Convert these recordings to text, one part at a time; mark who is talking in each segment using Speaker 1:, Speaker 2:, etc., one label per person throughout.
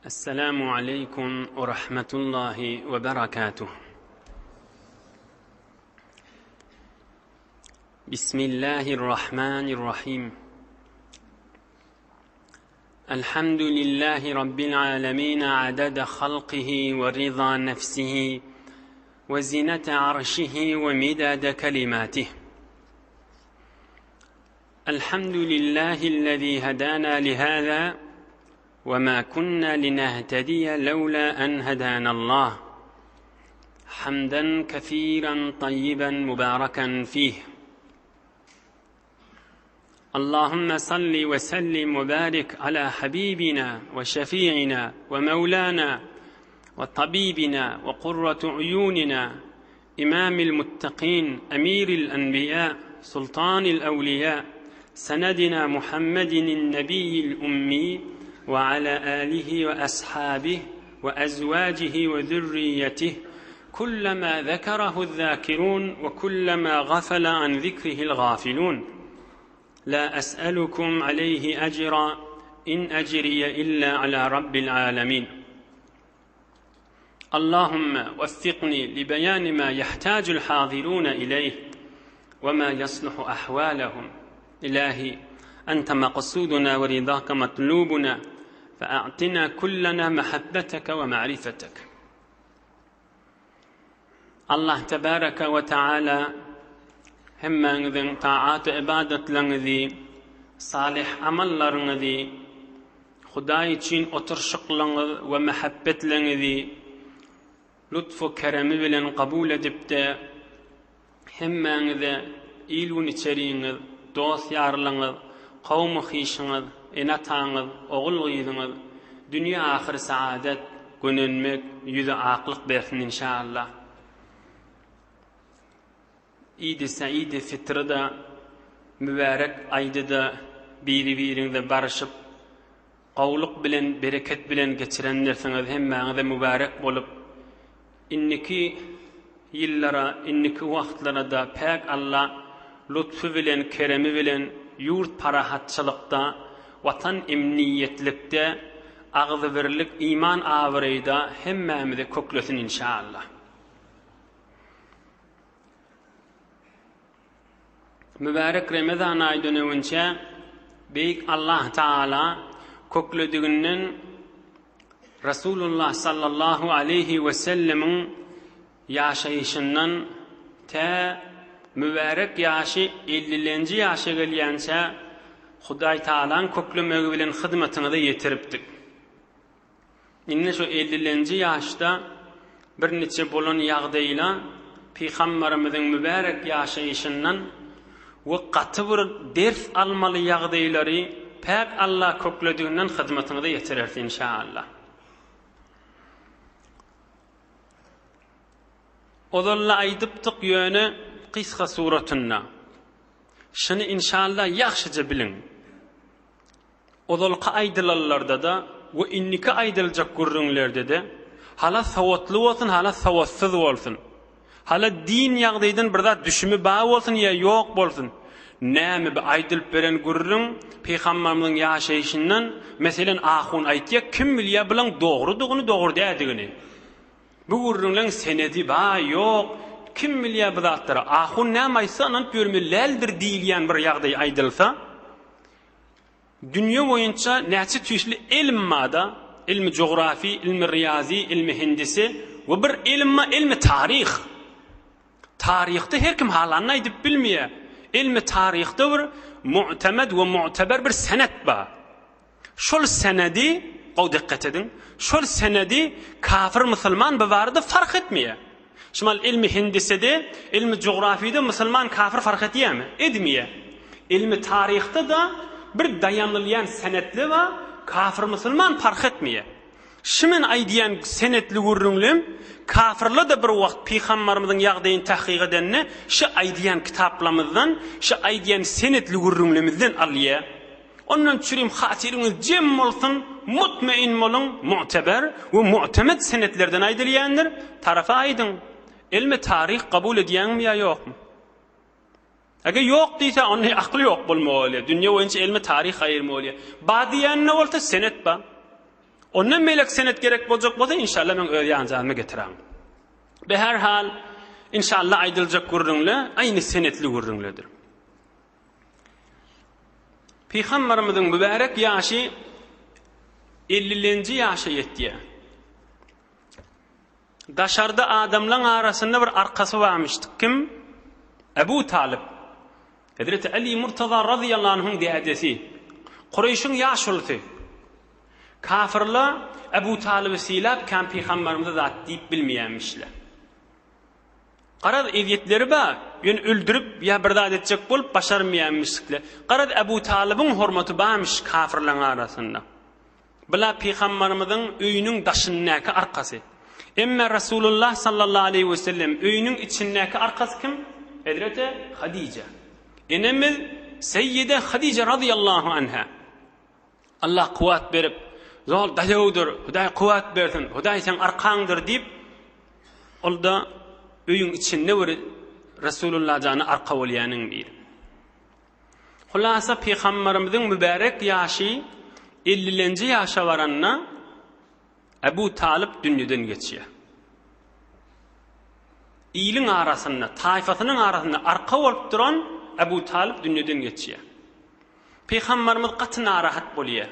Speaker 1: Esselamu aleýkum we rahmetullahi we berekatuh. Bismillahirrahmanirrahim. Elhamdülillahi Rabbil alemin adada halkihi ve rıza nefsihi ve zinete arşihi ve midade kelimatih. Elhamdülillahi'llezî hedâna lihâzâ ve mâ kunnâ linehtediye levlâ en hedânallâh. Hamden kesîren tayyiben mübâreken fîh. Allahümme salli ve sellim ve barik ala habibina ve şefi'ina ve mevlana ve tabibina ve kurratu uyunina imamil muttakin emiril enbiya sultanil evliya senedina Muhammedin nebiyyil ummi ve ala alihi ve ashabih ve ezvacihi ve zürriyetih kullama zekerahu zâkirûn ve kullama gafele an zikrihil gafilûn. La es'elukum aleyhi ecra in ecriye illa ala rabbil alemin. Allahümme veffikni li beyani ma yahtacul hazirun ileyh ve ma yasluhu ahvalehum. İlahi ente maksuduna ve ridaka matlubuna fe'atina kullana mehabbeteke ve ma'rifetek. Allah tebareke we taala hemmäňiziň taat ybadatlaryňyzy, salyh amallaryňyzy, Hudaý üçin oturyşyklaryňyz we mähebbetleňizi lutfu keremi bilen kabul edipde, hemmäňize il-gün içeriňiz, dost-ýarlaryňyz, kowmy-hyşyňyz, ene-ataňyz, ogul-gyzyňyz dünýe-ahyr saadet, gönenmek, ýüze aklyk bersin inşallah. Idi Saidi Fitri-da mübärek aýdy-da biri-biriňize baryşyp, gowulyk bilen, bereket bilen geçirendirsiňiz, hemmäňize mübärek bolup, indiki ýyllara, indiki wagtlara-da päk Alla lutfy bilen, keremi bilen ýurt parahatçylykda, Watan emniýetlikde, agzybirlik, iman abraýda hemmämizi köklesin inşallah. Mübärek Remezan aýy dönewinçä Beýik Allah Taala köklediginden Rasulullah sallallahu aleýhi we sellemiň ýaşaýşyndan tä mübärek ýaşy ellilenji ýaşa gelýänçä Hudaý Tagalaň köklemegi bilen hyzmatyňyza ýetiripdik. Indi şu ellilenji ýaşda birniçe bolan ýagdaýla Pygambarymyzyň mübärek ýaşaýşyndan we gaty bir ders almaly ýagdaýlary päk Alla köklediginden hyzmatyňyza ýetireris inşaallah. Ozal-da aýdypdyk ýöne gysga suratynda. Şuny inşallah ýagşyja biliň. Ozalky aýdylanlarda-da we indiki aýdyljak gürrüňlerde-de hala sowatly bolsun, hala sowatsyz bolsun, hala din ýagdaýdan bir zat düşümi bar bolsun ýa ýok bolsun, näme bi aýdylyp beren gürrüň pygambarymyzyň ýaşaýşyndan, meselen ahun aýtýa, kim bilýä bulaň dogrudygyny, dogry dädigini. Bu gürrüňleň senedi bar, ýok, kim bilýär bu zatlary. Ahun näme aýtsa ynanyp ýörmeli däldir diýilýän bir ýagdaý aýdylsa, dünýe boýunça näçe tüýsli elm bar-da, ilmi jografi, ilmi riýazi, ilmi hindisi we bir elm bar, ilmi taryh. Taryhda her kim halanyny aýdyp bilmeýär. Ilmi taryhda bir mu'temed we mu'teber bir senet bar. Şol senedi, gowy dikkat ediň, şol senedi kafir musulman bu barada fark etmeýär. Şumal ilmi hindisede, ilmi jografide musulman kafir fark etýärmi? Edmeýär. Ilmi taryhda-da bir daýanylýan senetli bar, kafir musulman parh etmeýär. Şu men aýdýan senetli gürrüňlem kafirler-de bir wagt pygambarymyzyň ýagdaýyny tahkyk edende şu aýdýan kitaplamyzdan, şu aýdýan senetli gürrüňlemizden alýar. Ondan çürim hatyryňyz jem bolsun, mutmein boluň, mu'teber we mu'temet senetlerden aýdylýandyr. Tarapa aýdyň. Ilmi taryh kabul edýäňmi ýa ýokmy? Eger ýok diýse, onda akyl ýok bolmagy bolýar. Dünýe boýunça ilmi taryh aýyrma bolýar. Ba diýenine bolsa senet ba. Ondan beýlek senet gerek boljak bolsa, inşallah meň öz ýanjanyma getiräň. Be her hal, inşallah aýdyljak gürrüňle aýny senetli gürrüňledir. Pygamberimiziň mübärek ýaşy 50-nji ýaşa ýetýär. Daşarda adamlaň arasynda bir arkasy barmyşdy. Kim? Ebu Talyp. Hezreti Ali Murtaza razyýallahu anhuň dädesi. Kureýşiň ýaşulusy. Kafyrlar Ebu Talyby sylap kän pygamberimize zat diýip bilmeýärmişler. Garaz ezýetleri bar, ýöne öldürip ýa bir zat etjek bolup başarmaýarmyşlar. Garaz Ebu Talybyň hormaty barmyş kafyrlaryň arasynda. Bula pygamberimiziň öýüniň daşyndaky arkasy. Emme Resulullah sallallahu aleýhi we sellem öýüniň içindäki arkasy kim? Hezreti Hadije. Enemiz Seýýide Hadije razyýallahu anha. Allah kuwwat berip, zol daýawdyr, Hudaý kuwwat bersin, Hudaý seň arkaňdyr diýip, ol-da öýüň içinde bir Resulullah jana arka bolýanyň biri. Hulasa pygamberimiziň mübärek ýaşy ellilenji ýaşa baranda Ebu Talyp dünýeden geçýär. Iliň arasynda, taýfasynyň arasynda arka bolup duran Ebu Talyp dünýeden geçýär. Pygamberimiz gaty narahat bolýar.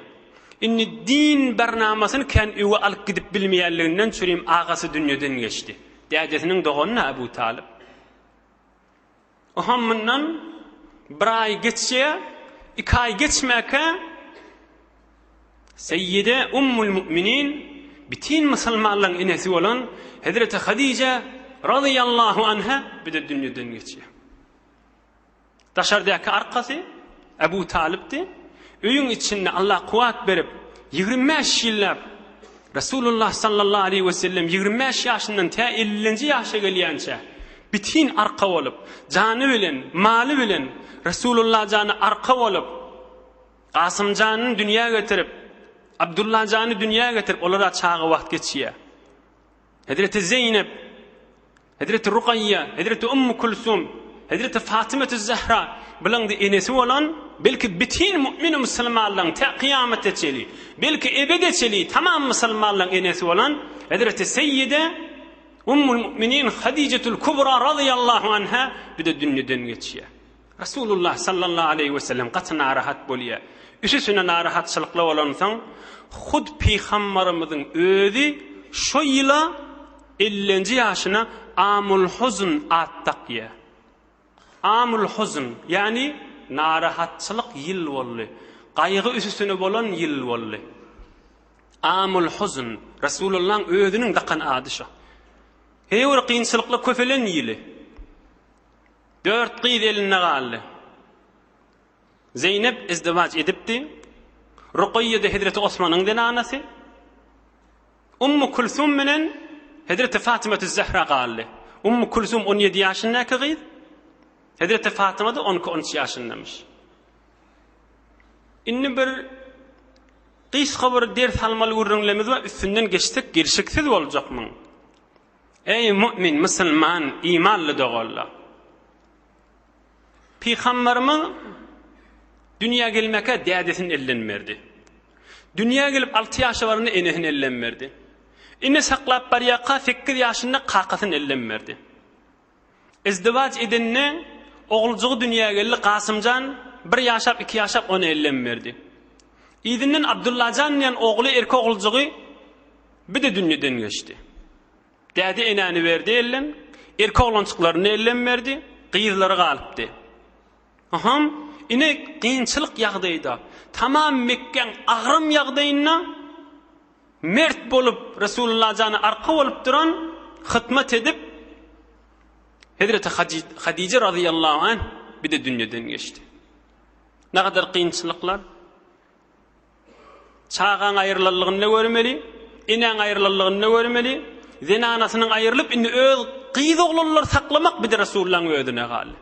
Speaker 1: Indi din barnamasyny kän öwe alyp gidip bilmeýänliginden çürim agasy dünýeden geçdi. Dädesiniň dogany Ebu Talyp. Oham mundan bir aý geçýär, iki aý geçmäkä Seýýide Ummul Mu'minin bitin musulmanlaryň enesi bolan Hezreti Hadije razyýallahu anha bir de dünýeden geçýär. Daşardaky arkasy Ebu Talypdy. Öýüň içinde Allah kuwwat berip, 25 ýyllap Resulullah sallallahu aleýhi we sellem 25 ýaşyndan tä 50-nji ýaşa gelýänçä bitin arka bolup, jany bilen, maly bilen Resulullah jana arka bolup, Kasym janyny dünýä getirip, Abdullah jany dünýä getirip, olara çaga wagt geçýär. Hezreti Zeýnep, Hezreti Rukaýýa, Hezreti Ummu Kulsum, Hezreti Fatymetü Zehra bulaň-da enesi bolan, belki bütin mu'min musulmanlaryň tä kyýamata çeli, belki ebede çeli tamam musulmanlaryň enesi bolan Hezreti Seýýide Ummul Mu'minin Hadijetul Kubra razyýallahu anha bir-de dünýeden geçýär. Resulullah sallallahu aleýhi we sellem gaty narahat bolýar. Üsüsine narahatçylykly bolansoň, hut pygambarymyzyň özi şo ýyla ellinji ýaşyna Amul Huzn at dakýar. Amul Huzn, ýagny narahatçylyk ýyl boldy. Gaýgy üsüsine bolan ýyl boldy. Amul Huzn, Resulullahyň özüniň dakan ady şo. Heý bir kynçylykly köpelen ýyly. Dört gyz elinde galdy. Zeýnep izdiwaç edipdi. Rukaýýa-da hezreti Osmanyň zenanasy. Ummu Kulsum bilen hezreti Fatymatü Zehra galdy. Ummu Kulsum 17 ýaşyndaky gyz. Hezreti Fatyma-da 12-13 ýaşyndamyş. Indi bir gysga bir ders almaly gürrüňlerimiz bar, üstünden geçsek gelşiksiz boljakmyň? Eý mu'min, musulman, imanly doganlar! Pygamberimiz dünýä gelmäkä dädesini elden berdi. Dünýä gelip 6 ýaşa baranda enesini elden berdi. Ine saklap barýarka 8 ýaşynda kakasyny elden berdi. Izdiwaç edende oguljygy dünýä geldi Kasymjan bir ýaşap iki ýaşap ony elden berdi. Yzyndan Abdullajan diýen ogly erke oguljygy bir-de dünýeden geçdi. Däde enäni berdi elden, erke oglanjyklaryny elden berdi, gyzlary galypdy. Aham, ine kynçylyk ýagdaýda, tamam Mekgäň agram ýagdaýynda mert bolup Resulullah jana arka bolup duran, hytmat edip Hezreti Hadije razyýallahu anh bir-de dünýeden geçdi. Nägadar kynçylyklar. Çagaň aýrylanlygyny görmeli, enäň aýrylanlygyny görmeli, zenanasynyň aýrylyp indi öz gyz oglanlary saklamak bir-de Resulullahyň özüne galdy.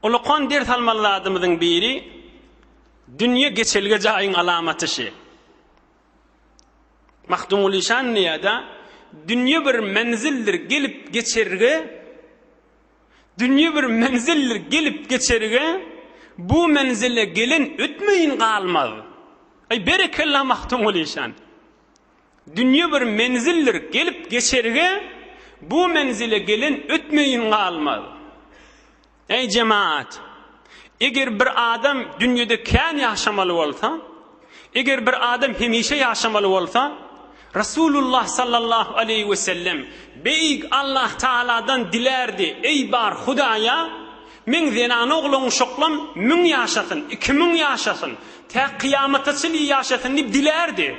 Speaker 1: Ulakan ders almaly zadymyzyň biri dünýe geçelge jaýyň alamaty şi. Mahdumguly şan diýýär-de, dünýe bir menzildir, gelip geçerge, Dünýe bir menzildir, gelip geçerge, Bu menzile gelen ötmeýin galmaz. Aý, berekella Magtymguly işan. Dünýe bir menzildir, gelip geçerge, Bu menzile gelen ötmeýin galmaz. Eý jemaat! Eger bir adam dünýede kän ýaşamaly bolsa, eger bir adam hemişe ýaşamaly bolsa, Rasulullah sallallahu aleýhi we sellem Beýik Allah Tagaladan dilärdi, Eý bar Hudaýa, meň zenan oglan uşaklam müň ýaşasyn, 2000 ýaşasyn, tä kyýamata çenli ýaşasyn diýip dilärdi.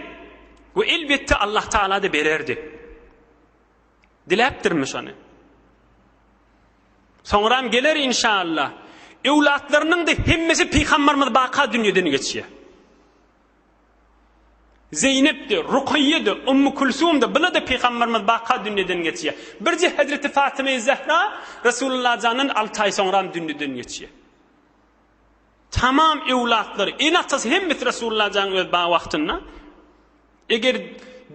Speaker 1: We elbetde Allah Tagala-da bererdi. Diläpdirmi şony? Soňram geler inşallah. Öwlatlarynyň-da hemmesi pygambarymyz baka dünýeden geçýär. Zeýnep-de, Rukaýýe-de, Ummu Kulsum-da, bular-da pygambarymyz baka dünýeden geçýär. Birje Hezreti Fatyma-i Zehra Resulullah jandan 6 aý soňram dünýeden geçýär. Tamam öwlatlary, ene-atasy hemmesi Resulullah janyň öz ba wagtynda. Eger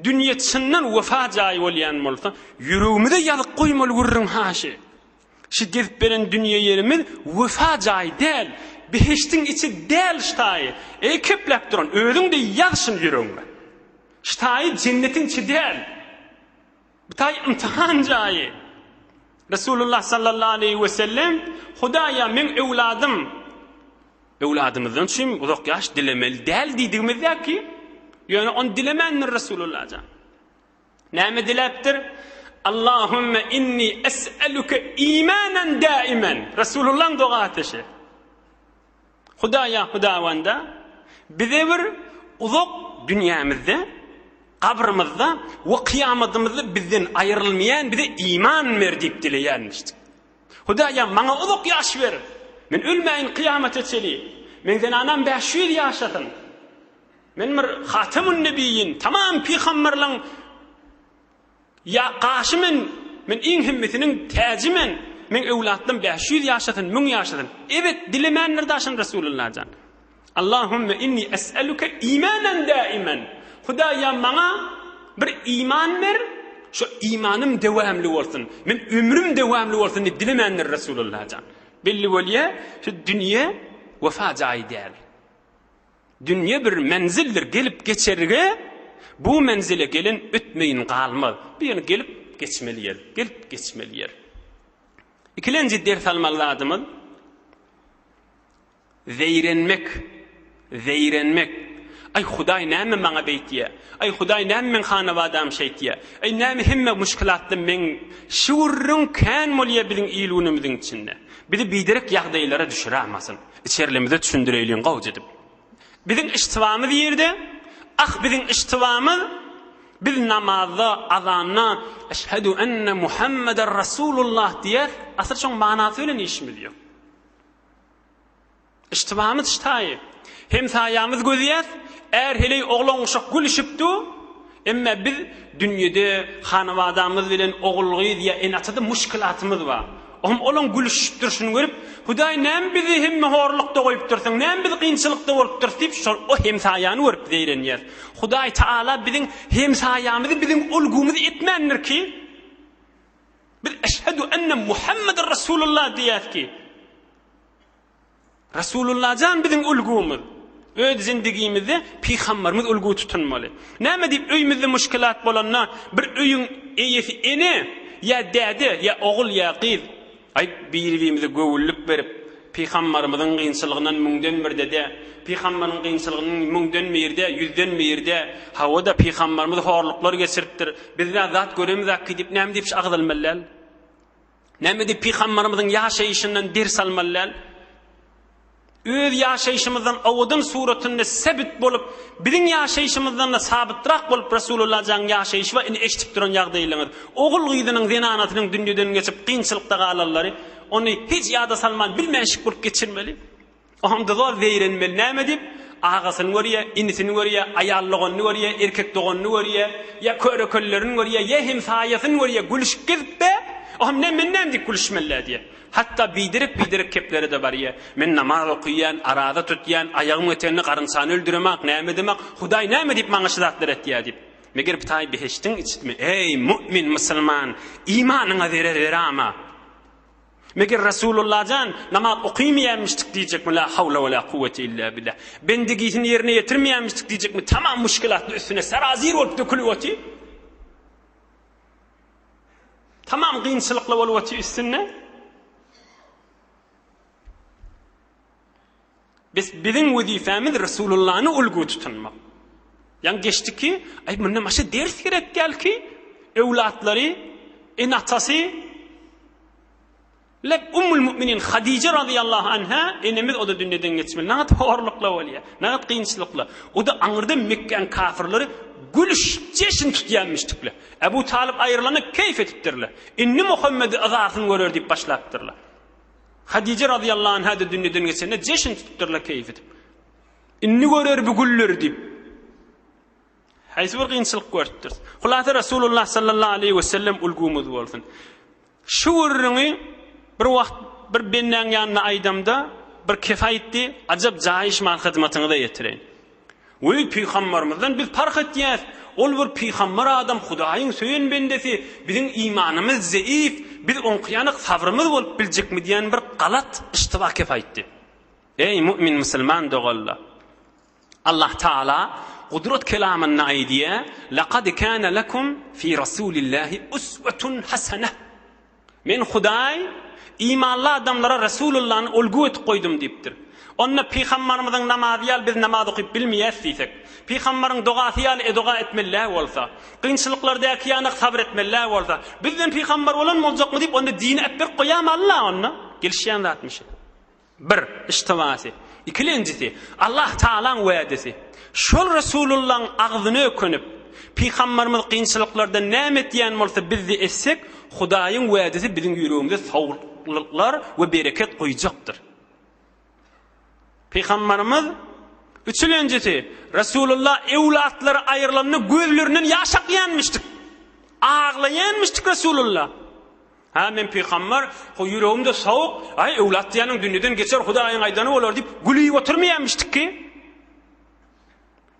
Speaker 1: dünýe çyndan wefa jaýy bolýan bolsa, ýüregimize ýazyk goýmaly gürrüň haşy. Şu gezip beren dünýe ýerimiz wefa jaýy däl, behişdiň içi däl ştaýy. Eý kepläp duran, özüň-de ýaz şuny ýüregiňe. Ştaýy jennetiň içi däl. Bu taý ymtyhan jaýy. Resulullah sallallahu aleýhi we sellem, Hudaýa meň öwladym, öwladymyzdan üçin uzak ýaş dilemeli däl diýdigimizdäki, ýöne ony dilemändir Resulullah jan. Näme diläpdir? Allahümme inni es'eluke imanen daimen. Resulullah'ın doga ateşi. Hudaýa Hudawanda bize bir uzak dünýämizde, gabrymyzda we kyýamadymyzda bizden aýrylmaýan bize iman ber diýip dileýänmişdik. Hudaýa maňa uzak ýaş ber. Men ölmäýin kyýamata çeli. Meň zenanam 500 ýaşasyn. Men bir Hatemun Nebiýin, tamam pygamberleň Ýa gaşy men, men iň hemmesiniň täji men, meň öwlatlam 500 ýaşasyn, 1000 ýaşasyn. Ebet dilemändir daşyn Resulullah jan. Allahümme inni es'eluke imanen daimen. Hudaýa maňa bir iman ber, şu imanym dewamly bolsun. Men ömrüm dewamly bolsun diýip dilemändir Resulullah jan. Belli bolýa, şu dünýe wefa jaýy däl. Dünýe bir menzildir gelip geçerge, Bu menzile gelen ötmeýin galmaz. Bu ýene gelip geçmeli ýer, gelip geçmeli ýer. Ikilenji ders almaly zadymyz zeýrenmek, zeýrenmek. Aý Hudaý näme maňa beýtýä? Aý Hudaý näme meň hanabadam şeýtýä? Aý näme hemme muşkilatda meň şu gürrüň kän bolýa biziň il-günümiziň içinde. Bizi biderek ýagdaýlara düşürämasyn. Içerlimize düşündireýliň gowja edip. Biziň iştibamyz ýerde, ah biziň iştibamyz, biz namazda, azanda Eşhedü enne Muhammeden Rasulullah diýer, asyl şoň manasy bilen işimiz ýok. Iştibamyz ştaýy. Hemsaýamyz gözýäs, är heleý oglan uşak gülüşip dur, Emme biz dünýede hanabadamyz bilen ogul-gyz ýa ene-atada muşkilatymyz bar. Ohm olaň gülüşip durşuny görüp, Hudaý näme bizi hemme horlukda goýupdyrsyň, näme biz kynçylykda bolupdyrys diýip şol o hemsaýany görüp zeýrenýäris. Hudaý Taala biziň hemsaýamyzy biziň ulgumyz etmändir ki, biz eşhedü enne Muhammeden Rasulullah diýýäs ki, Rasulullajan biziň ulgumyz. Öz zindigimizde pygambarymyz ulgu tutunmaly. Näme diýip öýümizde muşkilat bolanda bir öýüň eýesi ene ýa däde ýa ogul ýa gyz aý biri-birimize göwünlik berip pygambarymyzyň kynçylygyndan müňden birde-de pygambaryň kynçylygynyň müňden birde ýüzden birde hawa-da pygambarymyz horluklar geçiripdir biz-ä zat göremizakki diýip näme diýip agzalmaly däl. Näme diýip pygambarymyzyň ýaşaýşyndan ders almaly däl? Öz ýaşaýşymyzdan owadan suratynda sebit bolup, biziň ýaşaýşymyzdan-da sabytrak bolup Resulullah janyň ýaşaýşy we indi eşidip duran ýagdaýlaryňyz. Ogul-gyzynyň, zenanasynyň dünýeden geçip kynçylykda galanlary, ony hiç ýada salman bilmänşik bolup geçirmeli. Onda zor zeýrenmeli näme diýip, agasyny görýär, inisini görýär, aýal doganyny görýär, erkek doganyny görýär, ýa körekellerini görýär, ýa hemsaýasyny görýär, gülüşip gezip-de, Ohm näme, men näme diýip gülüşmeli-dä diýýär. Hatda biderek-biderek keplere-de barýar. Men namaz okaýan, araza tutýan, aýagym eteginde garynçany öldüremak, näme edemak, Hudaý näme diýip maňa şu zatlary etýär diýip. Meger pitaý behişdiň içidimi? Eý, mu'min musulman, imanyňa zerer berama. Meger Resulullah jan namaz okymaýanmyşdyk diýjekmi la hawla we la kuwwete illa billah. Bendigisini ýerine ýetirmeýänmişdik diýjekmi tamam muşkilatly üstüne serazir bolup dökülip otyr. Tamam kynçylykly bolup otyr üstünde. Biz biziň wezipemiz Resulullany ulgu tutunmak. Ýaňy geçdi ki, aý munda maşa ders gerek gel ki, öwlatlary, ene-atasy Lek Ummul Mu'minin Hadije radıyallahu anha enemiz o da dünýeden geçmeli. Nagat horlukla bolýar, nagat kynçylykla. O da aňyrda Mekgäň kafirleri gülüş, jeşin tutýanmyşdyklar. Ebu Talyp aýrylanda keýf edipdirler. Indi Muhammedi yzasyny görer diýip başlapdyrlar. Hadije razyýallahu anha-da dünýeden geçende jeşn tutupdyrlar keýp edip. Indi görer bu gülleri diýip. Haýsy bir kynçylyk görüpdir. Hulasa Resulullah sallallahu aleyhi ve sellem ulgumyz bolsun. Şu gürrüňi bir wagt bir bendäň ýanynda aýdamda bir kef aýtdy, ajap jaýyş mal hyzmatyňyza ýetireýin. Weý, pygambarymyzdan biz parh etýäs. Ol bir pygambar adam, Hudaýyň söýen bendesi, biziň imanymyz zeýif, biz oňky ýanak sabrymyz bolup biljekmi diýen bir galat yştyba kep aýtdy. Eý, mu'min musulman doganlar! Allah Taala gudrat kelamynda aýdýar, Laqad kana lekum fi rasulillahi uswatun hasanah. Men Hudaý imanly adamlara Resulullany ulgy edip goýdum diýipdir. Onda pygambarymyzyň namazy ýaly biz namaz okyp bilmeýäs diýsek, pygambaryň dogasy ýaly edoga etmeli däl bolsa, kynçylyklardaky ýanak sabyr etmeli däl bolsa, bizden pygambar bolan boljakmy diýip onda dini äpberip goýamy Allah onda? Gelişýän zatmy şi? Bir, yştybasy. Ikilenjisi, Allah Tagalaň wädesi. Şol Resulullaň agzyna ökünip, Pygambarymyz kynçylyklarda näme etýän bolsa biz-de etsek, Hudaýyň wädesi biziň ýüregimize sowuklyklar we bereket guýjakdyr. Pygambarymyz Üçülenjisi, Resulullah öwlatlary aýrylanda gözlerinden ýaş akýanmyşdyk. Aglaýanmyşdyk Resulullah. Hä, men pygamber, ho ýüregim-de sowuk, aý, öwlat diýýäniň dünýeden geçer, Hudaýyň aýdany bolar diýip, gülüp oturmaýarmyşdyk ki.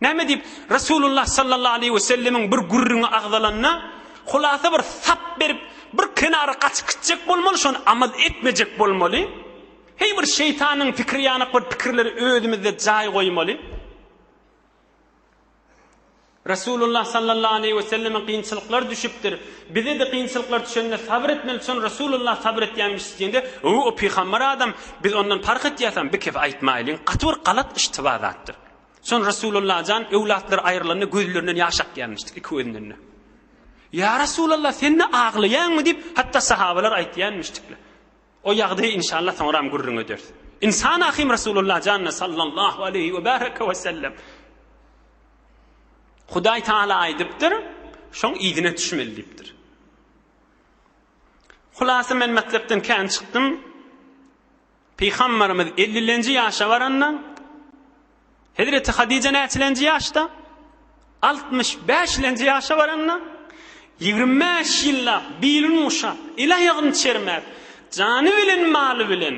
Speaker 1: Näme diýip, Resulullah sallallahu aleýhi we sellemiň bir gürrüňi agzalanda, hulasa bir sap berip, bir kenara gaçyp gitjek bolmaly, şony amal etmejek bolmaly. Heý bir şeýtanyň pikiri ýanak bir pikirleri özümizde jaý goýmaly. Resulullah sallallahu aleýhi we selleme kynçylyklar düşüpdir. Bize-de kynçylyklar düşende sabyr etmeli, şony Resulullah sabyr etýänmiş diýende, Öý, o pygamber adam, biz ondan parh etýäsem, bir kep aýtmaýlyň, gaty bir galat yştyba zatdyr. Şon Resulullah jan öwlatlary aýrylanda gözlerinden ýaş akýanmyşdyk iki gözünden-de. Ýa Resulallah, sen-de aglaýaňmy diýip, hatda sahabalar aýtýanmyşdyklar. O ýagdaýy inşallah soňram gürrüň ederis. Ynsan ahym Resulullah janyna sallallahu aleýhi we bareke we sellem. Hudaý Taala aýdypdyr, şoň yzyna düşmeli diýipdir. Hulasa men matlapdan kän çykdym. Pygamberimiz 50-lenji ýaşa baranda Hezreti Hadija näçilenji ýaşda? 65-lenji ýaşa baranda 25 ýyllap bilini guşap, el-aýagyny çermäp, jany bilen, maly bilen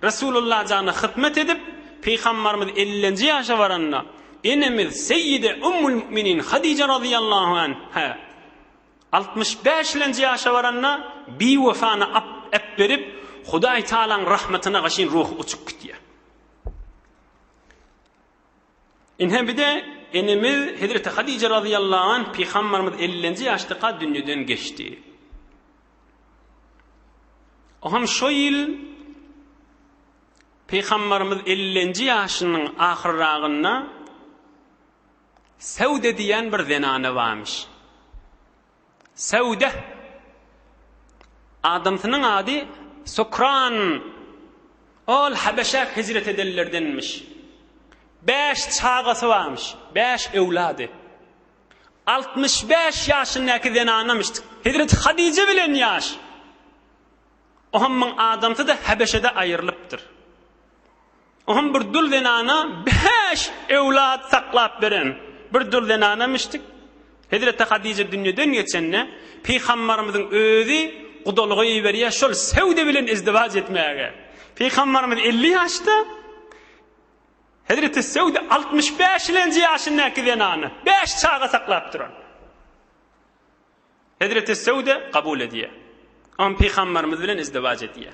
Speaker 1: Resulullah jana hyzmat edip, Pygambarymyz 50-lenji ýaşa baranda enemiz Seýýide Ummul Müminin Hadija razyýallahu anha 65-lenji ýaşa baranda biwefany äpberip, Hudaý Tagalaň rahmatyna gaşyn ruhy uçup gitýär. Ine bir-de enemiz Hezreti Hadije razyýallahu anh pygamberimiz 50-nji ýaşdaka dünýeden geçdi. O hem şo ýyl pygamberimiz 50-nji ýaşynyň ahyrragynda Sewde diýen bir zenana barmyş. Sewde. Adamsynyň ady Sukran. Ol Habeşä hijret edenlerdenmiş. Bäş çagasy barmyş, bäş öwlady. 65 ýaşyndaky zenanamyş. Hezreti Hadije bilen ýaş. Ohammyň adamsy-da Habeşede aýrylypdyr. Oňam bir dul zenana bäş öwlat saklap beren bir dul zenana müşdik. Hezreti Hadije dünýeden geçende, Pygambarymyzyň özi gudalyga iberýär şol Sewde bilen izdiwaç etmäge. Pygambarymyz 50 ýaşda, Hezreti Sewde 65 ilenji ýaşyndaky zenana, bäş çaga saklap duran. Hezreti Sewde kabul edýär. Oňam Pygambarymyz bilen izdiwaç edýär.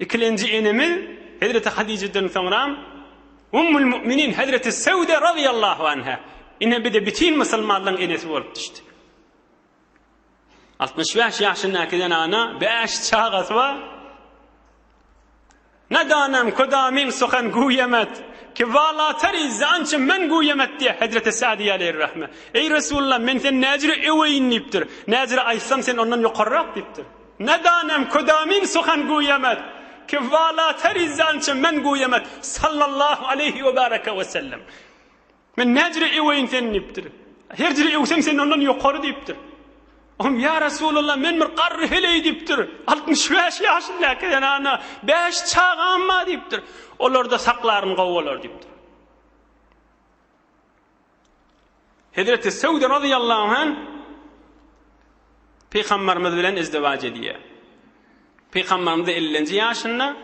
Speaker 1: Ikilenji enemiz Hezreti Hadijeden soňram Ummul Mu'minin Hezreti Sewde razyýallahu anha. Ine bir-de bütin musulmanlaryň enesi bolup düşdi. 65 ýaşyndaky zenana 5 çagasy bar. Nedanem kodamin suhan guýemet ki walateri zançe men guýemet diýe Hezreti Sa'di aleýhir-rahme. Eý Resulullah men seni näjüre öweýin diýipdir. Näjüre aýtsam sen ondan ýokarrak diýipdir. Nedanem kodamin suhan guýemet ki walateri zançe men guýemet sallallahu aleýhi we bareke we sellem. Men näjüre öweýin seni diýipdir. Her jüre öwsem sen ondan ýokary diýipdir. Oňam ýa Resulallah men bir garry heleý diýipdir. 65 ýaşyndaky zenana 5 çagam bar diýipdir. Olarda saklaryn gowy bolar diýipdir. Hezreti Sewde razyýallahu anh Pygamberimiz bilen izdiwaç edýär. Pygamberimiz 50-nji ýaşynda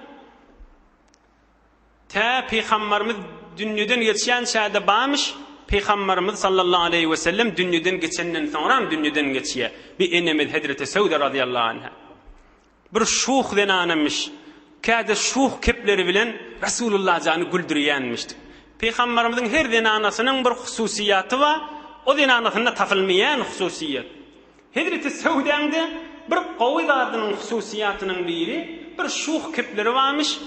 Speaker 1: Tä Pygambarymyz dünýeden geçýänçä-de barmyş, Pygambarymyz sallallahu aleýhi we sellem dünýeden geçenden soňram dünýeden geçýär. Bir enemiz Hezreti Sewde razyýallahu anha. Bir şuh zenanamyş. Käde şuh kepleri bilen Resulullah jany güldürýänmişdik. Pygambarymyzyň her zenanasynyň bir hususyýaty bar, o zenanasynda tapylmaýan hususyýet. Hezreti Söwdäňde bir gowy zadynyň hususyýatynyň biri, bir şuh kepleri barmyş,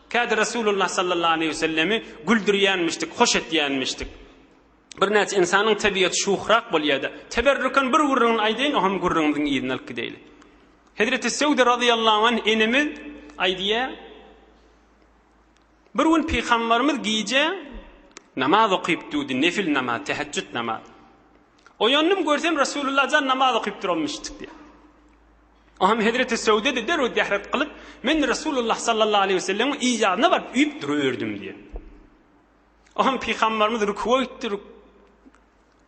Speaker 1: käde Resulullah sallallahu aleýhi we sellemi güldürýänmişdik, hoş etýänmişdik. Birnäçe ynsanyň tebigaty şuhrak bolýar-da. Teberrüken bir gürrüňini aýdaýyn, o hem gürrüňimiziň yzyny alyp gideýli. Hezreti Söwde razyýallahu anh enemiz aýdýar, Bir gün Pygambarymyz gije namaz okyp durdy, nefil namaz, tehejjüt namaz. Oýandym görsem Resulullah jan namaz okyp duranmyşdyk diýýär. Oňam Hezreti Söwde de derrew dehret kylyp, men Resulullah sallallahu aleýhi we sellemiň yz ýanyna baryp üýüp duruberdim diýýär. Oňam Pygambarymyz rükuwa gitdi,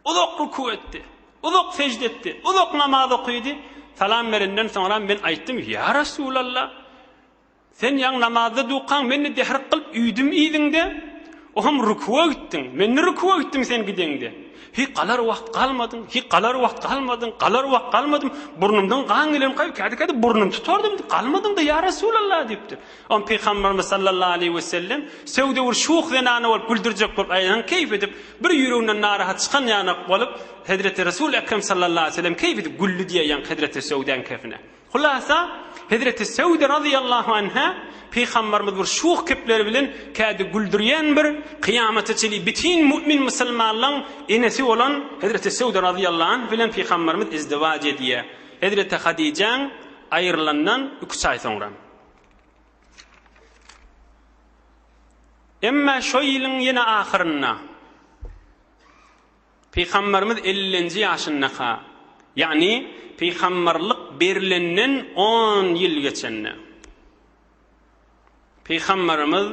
Speaker 1: uzak ruku etdi, uzak sejde etdi, uzak namaz okydy. Salam berenden soňra men aýtdym, ýa Resulallah, Sen ýaňy namazda dukaň, men-de dehrik kylyp üýdüm yzyňda, Oham rukuwa gitdiň, men-de rukuwa gitdim sen gideňde. Hi galar wagt galmadyň, hi galar wagt galmadyň, galar wagt galmadym, burnumdan gan gelen gaýyp, kädi-kädi burnum tutardym, galmadyň-da ýa Resulallah diýipdir. Oňa Pygamberimiz sallallahu aleýhi wesellem Söwde bir şuh zenana bolup güldürjek bolup aýdan keýp edip, bir ýüreginden narahat çykan ýanak bolup, Hezreti Resul Ekrem sallallahu aleýhi wesellem keýp edip güldi diýýär ýaňky Hezreti Söwdäň kefine. Hulasa, Hezreti Sewde razyýallahu anha Pygambarymyz bir şuh kepleri bilen kädi güldürýän bir kyýamata çenli bütin mu'min musulmanlaň enesi bolan Hezreti Sewde razyýallahu anh bilen Pygambarymyz izdiwaç edýär. Hezreti Hadyjaň aýrylandan iki-üç aý soňra. Emma şo ýylyň ýene ahyrynda. Pygamberimiz ellinji ýaşyndaka, ýagny pygamberlik berlenden on ýyl geçende, Pygamberimiz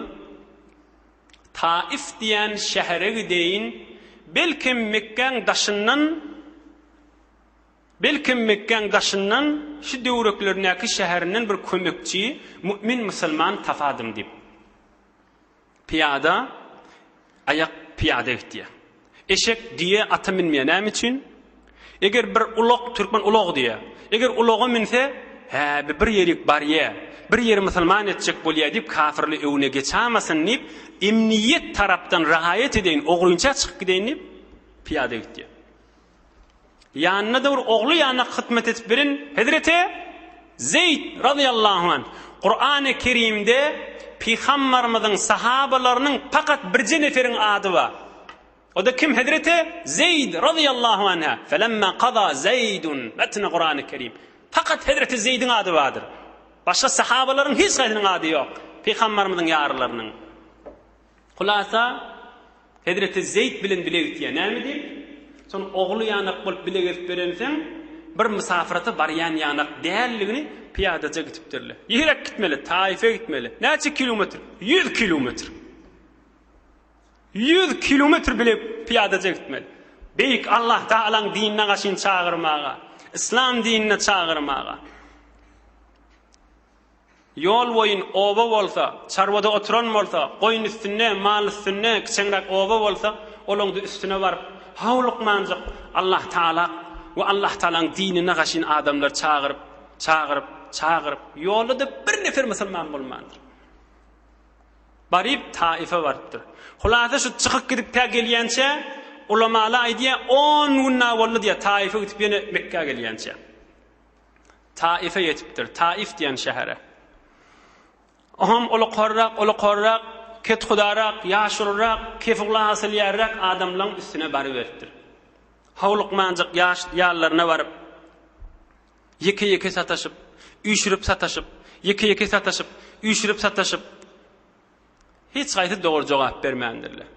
Speaker 1: Taif diýen şähere gideýin, belkem Mekgäň daşyndan, belkem Mekgäň daşyndan şu döwreklerindäki şäherinden bir kömekçi, mümin musulman tapadym diýip. Pyýada, aýak pyýada gitýär. Eşek, düýe, ata münmeýär. Näme üçin? Eger bir ulag, türkmen ulag diýýär. Eger ulaga münse, hä, bi bir ýerik barýar, bir ýeri musulman etjek bolýar diýip, kafirli öwüne geçamasyn diýip, emniýet tarapdan raýat edeýin, ogrynça çykyp gideýin diýip, pyýada gitýär. Ýanynda-da bir ogly ýanyna hyzmat edip beren Hezreti Zeýd razyýallahu anh. Kurany Kerimde Pygambarymyzyň sahabalarynyň pakat birje neferiň ady bar. O-da kim Hezreti Zeýd razyýallahu anha. Felemma kaza Zeýdun metni Kurany Kerim. Pakat Hezreti Zeýdiň ady bardyr. Başga sahabalaryň hiç haýsynyň ady ýok. Pygambarymyzyň ýarlarynyň. Hulasa, Hezreti Zeýd bilen bile gitýär. Näme diýip? Soň ogly ýanak bolup bile gezip berenseň, bir mysafyrata barýan ýanak däldigini pyýadaja gitipdirler. Ýerek gitmeli, Taýyfa gitmeli. Näçe kilometr? 100 kilometr. 100 kilometr bile pyýadaja gitmeli. Beýik Allah Taalaň dinine gaşyn çagyrmaga, yslam dinine çagyrmaga. Ýol boýun oba bolsa, çarwada oturan bolsa, goýun üstünde, mal üstünde kiçeňräk oba bolsa, olaňda üstüne baryp, howlukmanjyk Allah Taala we Allah Taalaň dinine gaşyn adamlary çagyryp, çagyryp. çagyryp, ýolda-da bir nefer musulman bolmandyr. Baryp Taife barypdyr. Hulasa şu çykyp gidip tä gelýänçä, ulamala aýdýar, on gün na boldy diýýär, Taife gidip ýene Mekgä gelýänçä. Taife ýetipdir, Taif diýen şähere. Oňam ulukarrak, ulukarrak, kethudarak, ýaşulurak, kefugla asylýarrak adamlaň üstüne baryberipdir. Howlukmanjyk ýaş ýanlaryna baryp, ýeke-ýeke sataşyp, üýşürip sataşyp, ýeke-ýeke sataşyp, üýşürip sataşyp, hiç haýsy dogry jogap bermändirler.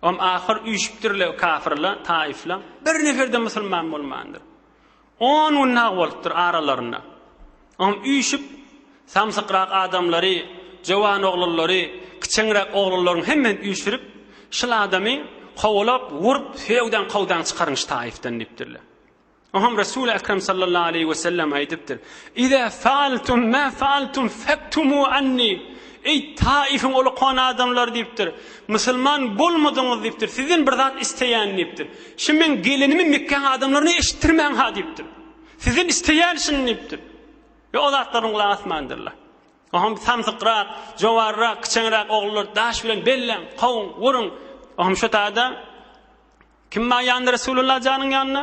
Speaker 1: Om ahyr üýşüpdirler kafyrlar, taifler. Bir nefer-de musulman bolmandyr. On gün nag bolupdyr aralarynda. Om üýşüp, samsykrak adamlary, jowan oglanlary, kiçeňräk oglanlaryň hemmesini üýşürip, şul adamy kowalap, wurup, söwdaň kowdaň çykaryň şu taifden diýipdirler. Oňam Resul Ekrem sallallahu aleýhi we sellem aýdypdyr, Iza faaltum ma faaltum faktumu anni. Eý Taifiň ulukan adamlary diýipdir. Musulman bolmadyňyz diýipdir. Sizden bir zat isleýän diýipdir. Şu meň gelenimi Mekgäň adamlaryna eşitdirmäň ha diýipdir. Sizden isleýän şuny diýipdir. We o zatlaryň gulak asmandyrlar. Oňam samsykrak, jowarrak, kiçeňräk ogullar daş bilen belläň, kowuň, wuruň. Oňam şu tada Kim bar ýanynda Resulullah janyň ýanynda?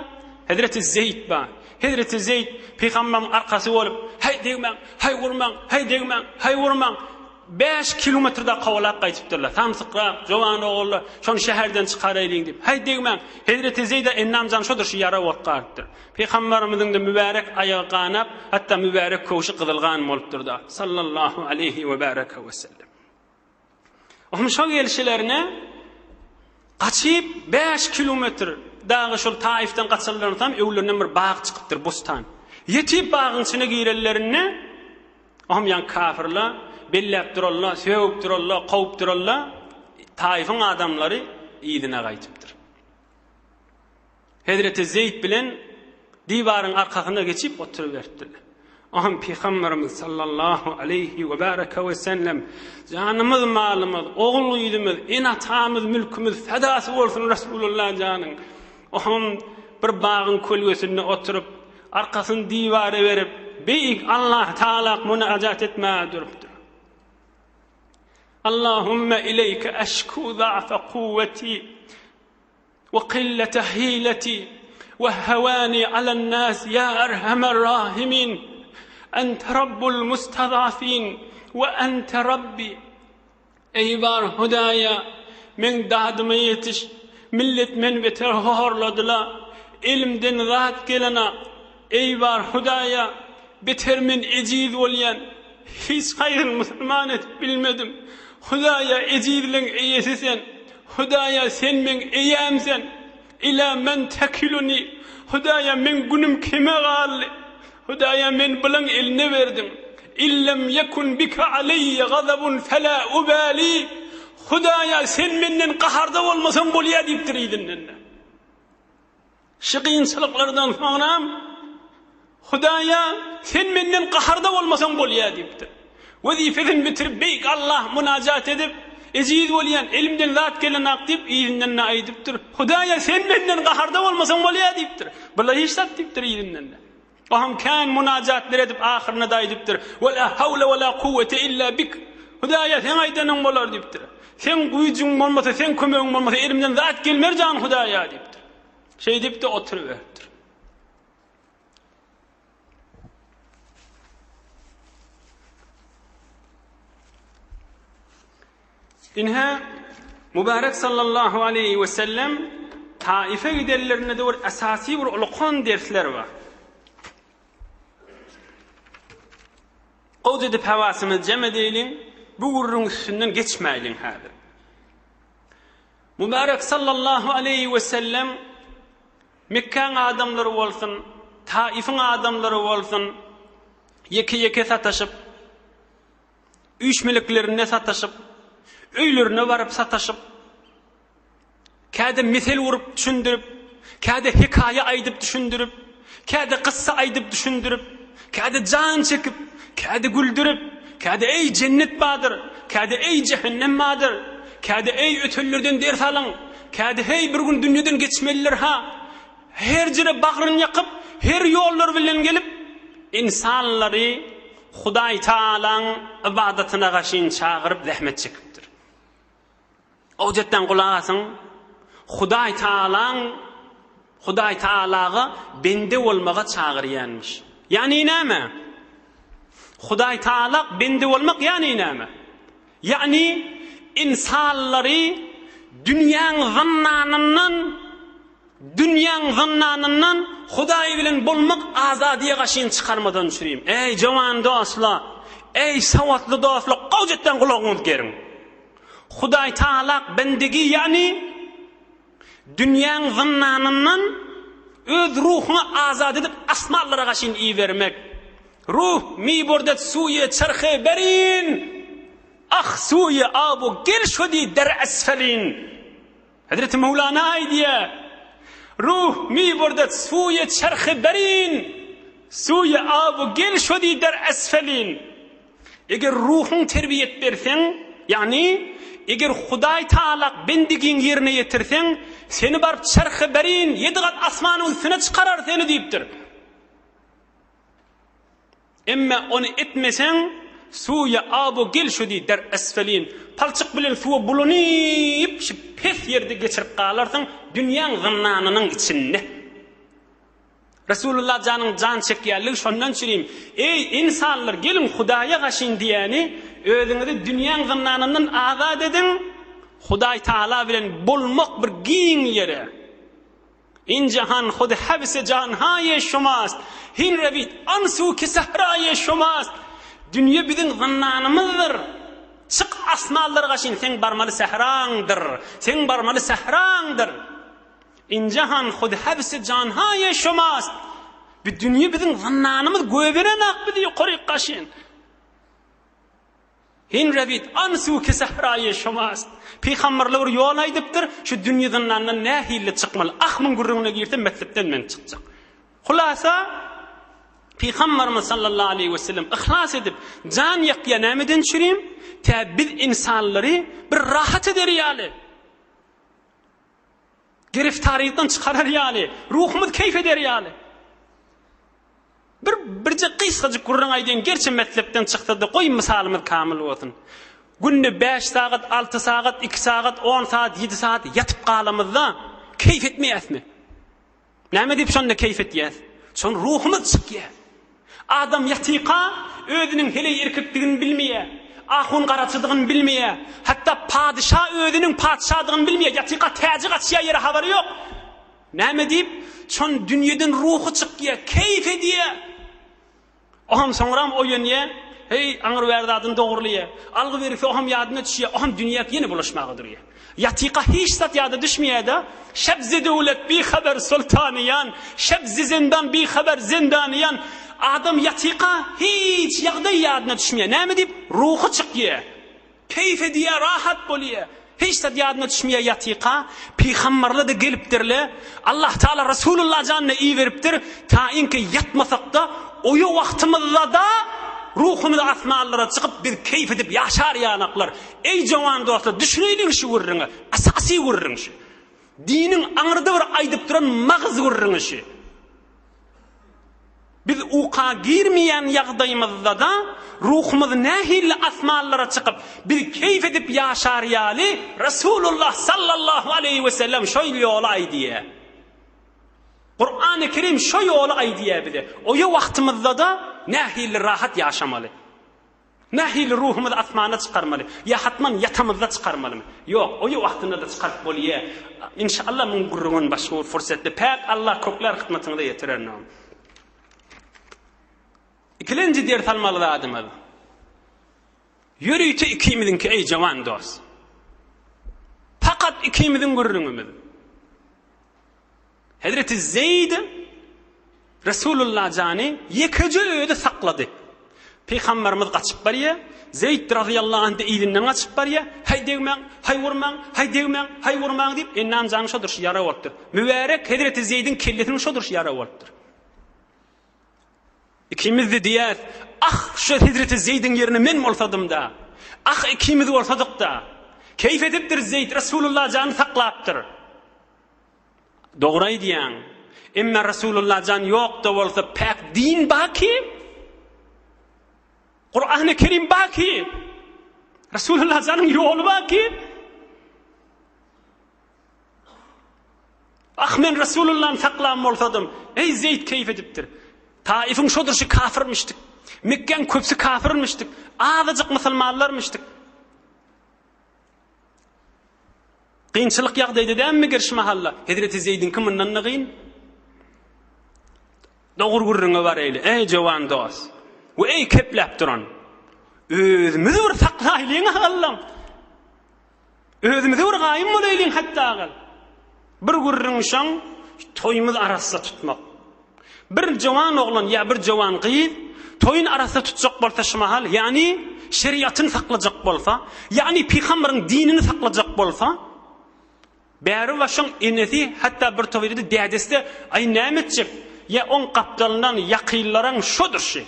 Speaker 1: Hezreti Zeýd bar. Hezreti Zeýd pygambaryň arkasy bolup, Häý degmäň, häý urmaň, häý degmäň, häý urmaň. 5 kilometrde kowalap gaýdypdyrlar. Samsykrak, jowan ogullar, şony şäherden çykaraýlyň diýip. Häý degmäň. Hezreti Zeýde ennam jan şodur şu ýara bolup galypdyr. Pygambarymyzyň-da mübärek aýagy ganap, hatda mübärek köwşi gyzyl gan bolupdyr-da. Sallallahu aleýhi we baraka we sellem. Onuň şol gelşilerine gaçyp 5 kilometr dagy şol Taifden gaçanlaryndan soň öwlerinden bir bag çykypdyr, bustan. Ýetip bagyň içine girenlerinde ohm ýan kafirler belläp duralla, sögüp duralla, kowup duralla, Taifiň adamlary yzyna gaýtypdyr. Hezreti Zeýd bilen diwaryň arkasyna geçip oturyberipdirler. Oňam Pygamberimiz sallallahu aleýhi we baraka we sellem janymyz, malymyz, ogul-gyzymyz, ene-atamyz, mülkümiz fedasy bolsun Resulullah janyň. Oňam bir bagyň kölgesinde oturyp, arkasyny diwara berip, beýik Allah Taala munajat etmäge durupdyr. Allahumma ileýke eşku za'fa kuwweti We qillete hileti we hawani alen nas ya erhamer rahimin ente rabbul mustazafin we ente rabbi Eý bar Hudaýa meň dadyma ýetiş millet meni beter horladyla elimden zat gelenak eý bar Hudaýa beter men ejiz bolýan hiç haýsyny musulman edip bilmedim Hudaýa ejizleň eýesi sen Hudaýa sen meň eýäm sen, Ila men tekiluni, Hudaýa meň günüm kime galdy? Hudaýa meni bulaň eline berdiň. Illem ýekun bike aleýýe gazabun fela ubali, Hudaýa sen menden gaharda bolmasaň bolýa diýipdir yzyndan-da. Şu kynçylyklardan soňram Hudaýa, sen menden gaharda bolmasaň bolýar diýipdir. Wezipesini bitirip beýik Allah munajat edip, ejiz bolýan, elimden zat gelenak diýip, yzyndan-da aýdypdyr. Hudaýa, sen menden gaharda bolmasaň bolýar diýipdir. Bular hiç zat diýipdir yzyndan-da. Oňam kän munajatlar edip ahyrynda-da aýdypdyr. Ve la hawle ve la kuwwete illa bik. Hudaýa, seň aýdanyň bolar diýipdir. Seň güýjüň bolmasa, seň kömegiň bolmasa elimden zat gelmer jan Hudaýa diýipdir. Şeýdip-de oturyberipdir. Ine, Mübarek sallallahu aleýhi we sellem Taife gidenlerinde de bir esasy bir ulukan dersler bar. Gowja edip hawasymyzy jem edeýliň, bu gürrüň üstünden geçmäýliň häzir. Mübarek sallallahu aleýhi we sellem Mekgäň adamlary bolsun, Taifiň adamlary bolsun, ýeke-ýeke sataşyp, üýşmeliklerinde sataşyp, öýlerine baryp sataşyp, käde mesel urup düşündirip, käde hekaýa aýdyp düşündirip, käde kyssa aýdyp düşündirip, käde jan çekip, käde güldürip, käde eý jennet bardyr, käde eý jähennem bardyr, käde eý ötenlerden ders alyň, käde heý bir gün dünýeden geçmelidir ha, her jere bagryny ýakyp, her ýollar bilen gelip. Ynsanlary Hudaý Tagalaň ybadatyna gaşyn çagyryp zähmet çekipdir. Ojetden gulak asyň, Hudaý Tagalaň Hudaý Tagalaga bende bolmaga çagyrýanmyş. Ýagny näme? Hudaý Tagala bende bolmak ýagny näme? Ýagny ynsanlary dünýäň zyndanyndan Dünýäň zyndanyndan Hudaý bilen bolmak azadyýa gaşyn çykarmadan çürim. Eý, jowan dostlar! Eý, sowatly dostlar, gowjetden gulagyňyzy geriň! Hudaý Tagalak bendigi, ýagny dünýäň zyndanyndan öz ruhuňy azat edip asmanlara gaşyn ibermek. Ruh mi bordet suýe çerhe berin, ah suýe abu gel şodi der esfelin. Hezreti Möwlana aýdýar, Ruh mi burdet suýe çerhi berin, suýe abu gel şodi der esfelin. Eger ruhuň terbiýet berseň, ýagny eger Hudaý Tagalak bendigiň ýerine ýetirseň, seni baryp çerhi berin, ýedi gat asmanyň üstüne çykarar seni diýipdir. Emme ony etmeseň, suýa abu gel şu diý der esfelin, palçyk bilen suwa bulanyp şu pes ýerde geçirip galarsyň dünýäň zyndanynyň içinde. Resulullah janyň jan çekýänligi şondan çürim, Eý, ynsanlar, geliň Hudaýa gaşyn diýýäni, özüňizi dünýäň zyndanyndan azat ediň, Hudaý Tagala bilen bolmak bir giň ýere. In jahan hud hebse janhaýe şumast, Hin rewid an su ki sahraýe şumast. Dünýe biziň zyndanymyzdyr. Çyk asmanlara gaşyn seň barmaly sähraňdyr, seň barmaly sähraňdyr. In jahan hud hebse janhaýe şumast. Bu dünýe biziň zyndanymyz göberenak bizi ýokaryk gaşyn. Hin rewid an su ki sahraýe şumast. Pygamberler bir ýol aýdypdyr, şu dünýe zyndandan nähili çykmaly? Ah muň gürrüňine girsem mekdepden men çykjak. Hulasa Pygamberimiz sallallahu aleýhi we sellem yhlas edip jan ýakýa nämeden çürim? Tä biz ynsanlary bir rahat eder ýaly. Giriftarylykdan çykarar ýaly, ruhumyz keýp eder ýaly. Bir birje gysgajyk gürrüň aýdaýyn, gerçi messepden çyksa-da, goý mysalymyz kamyl bolsun. Günde bäş sagat, alty sagat, iki sagat, on sagat, ýedi sagat ýatyp galamyzda keýp etmeýäsmi? Näme diýip şonda keýp etýäs? Şon ruhumyz çykýar. Adam ýatyka özüniň heleý erkekdigini bilmeýär. Ahun garaçydygyny bilmeýär. Hatda padyşa özüniň patyşadygyny bilmeýär. Ýatyka täji gaçýar ýere habary ýok. Näme diýip, şon dünýeden ruhy çykýar, keýp edýär. Oham soňram oýanýar, heý, aňry-bäri zadyny dogurlaýar. Algy bergisi oham ýadyna düşýär, oham dünýä ýene bulaşmaga durýar. Ýatyka hiç zat ýada düşmeýär-de, Şebzi döwlet bihaber sultanyýan, şebzi zindan bihaber zindanyýan. Adam ýatyka hiç ýagdaý ýadyna düşmeýär. Näme diýip, ruhy çykýar. Keýp edýär, rahat bolýar. Hiç zat ýadyna düşmeýär ýatyka. Pygamberler-de gelipdirler. Allah Taala Resulullah janyna iberipdir. Tainki ýatmasak-da, oýa wagtymyzda-da ruhumyz asmanlara çykyp, biz keýp edip ýaşar ýanaklar. Eý jowan dostlar, düşüneýliň şu gürrüňe. Asasy gürrüň şu. Diniň aňyrda bir aýdyp duran magyz gürrüňi şu. Biz uka girmeýän ýagdaýymyzda-da ruhumyz nähili asmanlara çykyp, biz keýp edip ýaşar ýaly Resulullah sallallahu aleýhi we sellem şo ýoly aýdýar. Kurany Kerim şo ýoly aýdýar bize. Oýa wagtymyzda-da nähili rahat ýaşamaly. Nähili ruhumyzy asmana çykarmaly? Ýa hatman ýatamyzda çykarmalymy? Ýok, oýa wagtynda-da çykaryp bolýa. Inşallah muň gürrüňini başga bir fursatda päk Allah kökler hyzmatyňyza ýetirer. Ikilenji ders almaly zadymyz. Ýörite ikimiziňki eý jawan dost. Fakat ikimiziň gürrüňimiz. Hezreti Zeýd Resulullah jany ýekeje özi saklady. Pygamberimiz gaçyp barýar. Zeýd razyýallahu anh-da yzyndan gaçyp barýar. Haý degmäň, haý urmaň, haý degmäň, haý urmaň diýip, Ennam janyň şo durşy ýara bolupdyr. Mübärek Hezreti Zeýdiň kellesiniň şo durşy ýara bolupdyr. Ikimiz-de diýýäs, Ah, şu Hezreti Zeýdiň ýerine men bolsadym-da! Ah, ikimiz bolsadyk-da! Keýp edipdir Zeýd, Resulullah jany saklapdyr. Dogry aýdýaň. Emma Resulullah jan ýok-da bolsa päk din baky. Kur'an-ı Kerim baki. Resulullah janyň ýoly baki. Ah men Resulullahny saklan bolsadym. Eý Zeýd keýp edipdir. Taifiň şodurşy kafirmişdik. Mekgäň köpsi kafirmişdik. Azajyk musulmanlarmyşdyk. Kynçylyk ýagdaýda dälmi gir şu mahalla? Hezreti Zeýdiňki mundan-da gyn. Dogry gürrüňe baraýly, eý jowan dost. We eý kepläp duran. Özümizi bir saklaýlyň agallam. Özümize bir gaýym bolaýlyň hatda agal. Bir gürrüň şoň toýumyz arassa tutmak. Bir jowan oglan ýa bir jowan gyz toýun arassa tutjak bolsa şu mahal, ýagny şeriatyny saklajak bolsa, ýagny pygamberiň dinini saklajak bolsa, bäri başyň enesi hatda bir toýda dädesi-de aý näme etjek, ýa oň gapdalyndan ýakynlaryň şodur şi.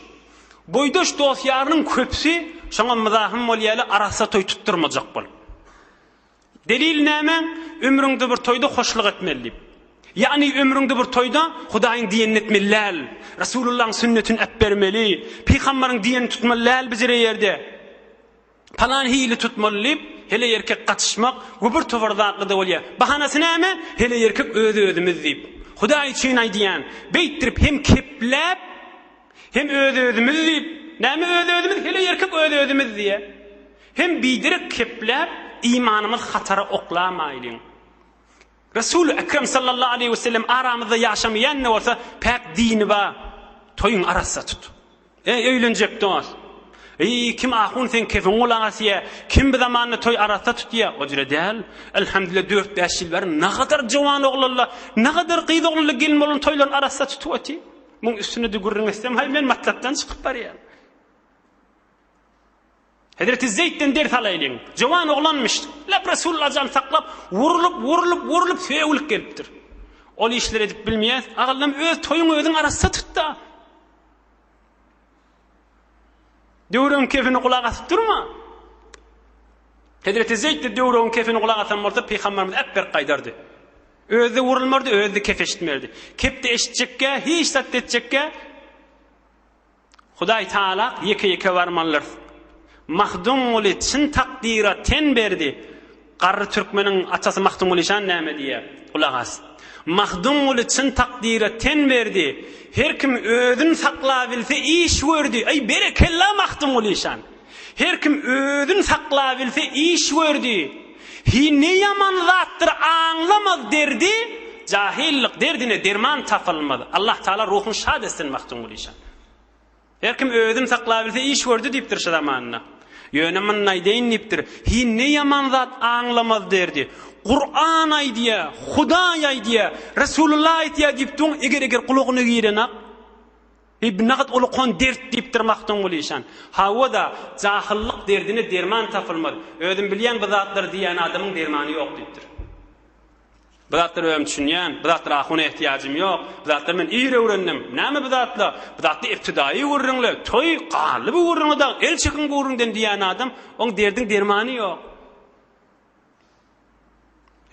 Speaker 1: Boýdaş dost-ýarynyň köpüsi şoňa myzahym bolýaly arassa toý tutdurmajak bolup. Delil näme? Ömrüňde bir toýda hoşluk etmeli diýip. Ýagny ömrüňde bir toýda Hudaýyň diýenini etmeli däl. Resulullahyň sünnetini äpbermeli. Pygambaryň diýenini tutmaly däl bijire ýerde. Palan hili tutmaly diýip, heleý erkek gatyşmak we bir towar zatly-da bolýar. Bahanasy näme? Heleý erkek öz-özümiz diýip. Hudaý üçin aýdýan, beýtdirip hem kepläp, hem öz-özümiz diýip, näme öz-özümiz, heleý erkek öz-özümiz diýýär. Hem biderek kepläp, imanymyzy hatara oklamaýlyň. Resuly Ekrem sallallahu aleýhi we sellem aramyzda ýaşamaýan-da bolsa, päk dini bar. Toýuňy arassa tut. Eý, öýlenjek dost! Eý, kim ahun seň kefiňe gulak asýa, kim bu zamanda toý arassa tutýa? O jüre däl. Elhamdülillah dört-bäş ýyl bäri nagadar jowan oglanlar, nagadar gyz oglanlar gelin bolan toýlaryny arassa tutup otyr. Muň üstünde-de gürrüň etsem, haý, men matlapdan çykyp barýan. Hezreti Zeýdden ders alaýlyň. Jowan oglanmyş. Lap Resulullah jan saklap, wurulyp, wurulyp, wurulyp sögülip gelipdir. Ol işleri edip bilmeýäs. Agallam öz toýuňy özüň arassa tut-da. Döwrüň kefini gulak asyp durma. Hezreti Zeýd de döwrüň kefini gulak asan bolsa, Pygamberimiz äpberk gaýdardy. Özi-de wurulmardy, özi-de kef eşitmerdi. Kep-de eşitjekkä, hiç zat etjekkä, Hudaý Taala ýeke-ýeke barmalydyrys. Mahdumguly çyn takdyra ten berdi. Garry türkmeniň atasy Mahdumguly şan näme diýýär? Gulak as. Mahdumguly çyn takdyra ten berdi. Her kim özün saklabilse iş gördi. Eý berekella Mahdumguly şan. Her kim özün saklabilse iş gördi. Hi ne ýaman zatdyr aňlamaz derdi, Jahyllyk derdine derman tapylmaz. Allah Taala ruhuny şad etsin Magtymguly şa. Her kim özün saklabilse iş gördi diýipdir şu zamanynda. Ýöne muny aýdaýyn diýipdir. Hi ne ýaman zat aňlamaz derdi. Kuran aýdýa, Hudaý aýdýa, Resulullah aýtýa diýip duň, eger-eger gulagyna girenak. Eý, bu nagat ulukan dert diýipdir Magtymguly işan. Hawa-da, jahyllyk derdine derman tapylmaz. Özüm bilýän bu zatlary diýýän adamyň dermany ýok diýipdir. Bu zatlary özüm düşünýän, bu zatlara ahuna ehtiýajym ýok. Bu zatlary men ir öwrendim. Näme bu zatlar? Bu zatlar ibtidaýy gürrüňler. Toý, galdy bu gürrüňe dagy, el çekiň bu gürrüňden diýýän adam, oň derdiň dermany ýok.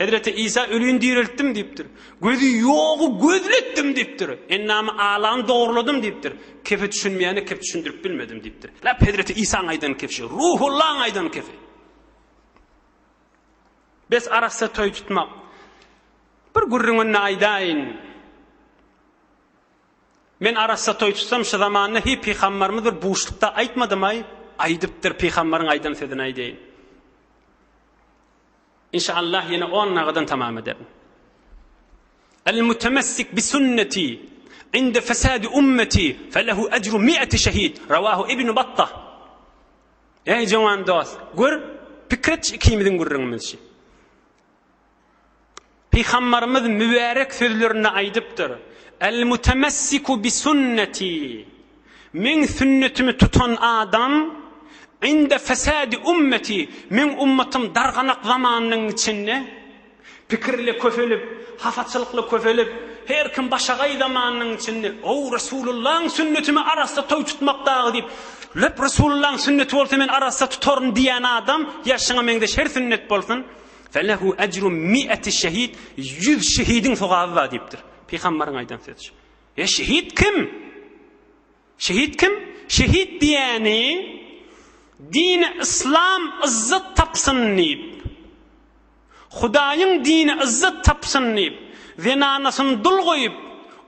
Speaker 1: Hezreti Isa ölini direltdim diýipdir. Gözi ýogy gözletdim diýipdir. Endamy alany dogruladym diýipdir. Kefe düşünmeýäne kep düşündirip bilmedim diýipdir. Lap Hezreti Isaň aýdan kefşi, Ruhullaň aýdan kefi. Bes arassa toý tutmak. Bir gürrüňini aýdaýyn. Men arassa toý tutsam şu zamanda hi pygambarymyz bir buşlukda aýtmadymaý? Aýdypdyr pygambaryň aýdan sözüni aýdaýyn. Inşallah ýene on nagadan tamam ederin. El mutemessik bi sünneti inde fesadi ummeti felehu ecru mi'eti şehid. Rawahu Ibn Battah. Ey jowan dost, gör, pikir et ikimiziň gürrüňimizi. Pygambarymyz mübärek sözlerinde aýdypdyr, El mutemessiku bi sünneti Meň sünnetimi tutan adam inde fesadi ummeti Meň ummatym darganak zamanynyň içinde pikirle köpelip, hafaçylykly köpelip, her kim başagaý zamanynyň içinde Ow, Resulullahyň sünnetimi arassa toý tutmak dagy diýip, Löp Resulullahyň sünneti bolsa men arassa tutaryn diýen adam, ýa şuňa meňzeş her sünnet bolsun, Felehu ejru mi'eti şehid, 100 şehidiň sogaby bar diýipdir. Pygambaryň aýdan sözi. E şehit kim? Şehit kim? Şehit diýeni dini yslam yzzat tapsyn diýip, Hudaýyň dini yzzat tapsyn diýip, zenanasyny dul goýup,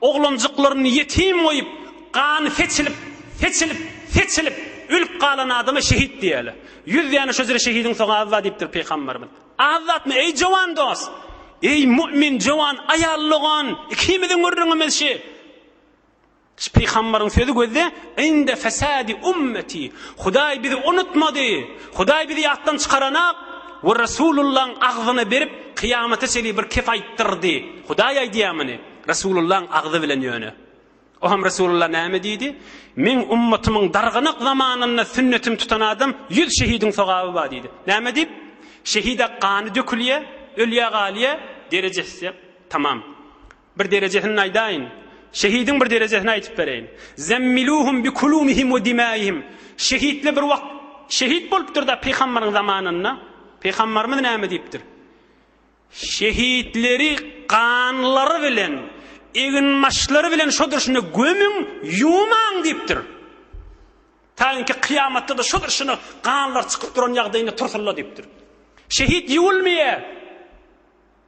Speaker 1: oglanjyklaryny ýetim goýup, gany seçilip, seçilip, seçilip, ölüp galan adama şehit diýerler. Ýüz däne şo jere şehidiň sogaby bar diýipdir pygamberimiz. Az zatmy, eý jowan dost! Eý mu'min jowan aýal dogan! Ikimiziň gürrüňimiz şi. Şu pygambaryň sözi gözde, Inde fesadi ummeti. Hudaý bizi unutmady. Hudaý bizi ýatdan çykaranak we Resulullaň agzyna berip kyýamata çenli bir kep aýtdyrdy. Hudaý aýdýar muny. Resulullaň agzy bilen ýöne. O hem Resulullah näme diýdi? Meň ummatymyň darganak zamanynda sünnetimi tutan adam 100 şehidiň sogaby bar diýdi. Näme diýip? Şehide gany dökülýär, ölýär galýar, derejesi tamam. Bir derejesini aýdaýyn. Şehidiň bir derejesini aýdyp bereýin. Zemmiluhum bi kulumihim we dimaihim. Şehitler bir wagt şehit bolupdyr-da pygambaryň zamanynda. Pygambarymyz näme diýipdir? Şehitleri ganlary bilen, eginbaşlary bilen şo durşuna gömüň, ýuwmaň diýipdir. Taýynki kyýamatda-da şo durşuna ganlar çykyp duran ýagdaýynda tursunlar diýipdir. Şehit ýuwulmaýar.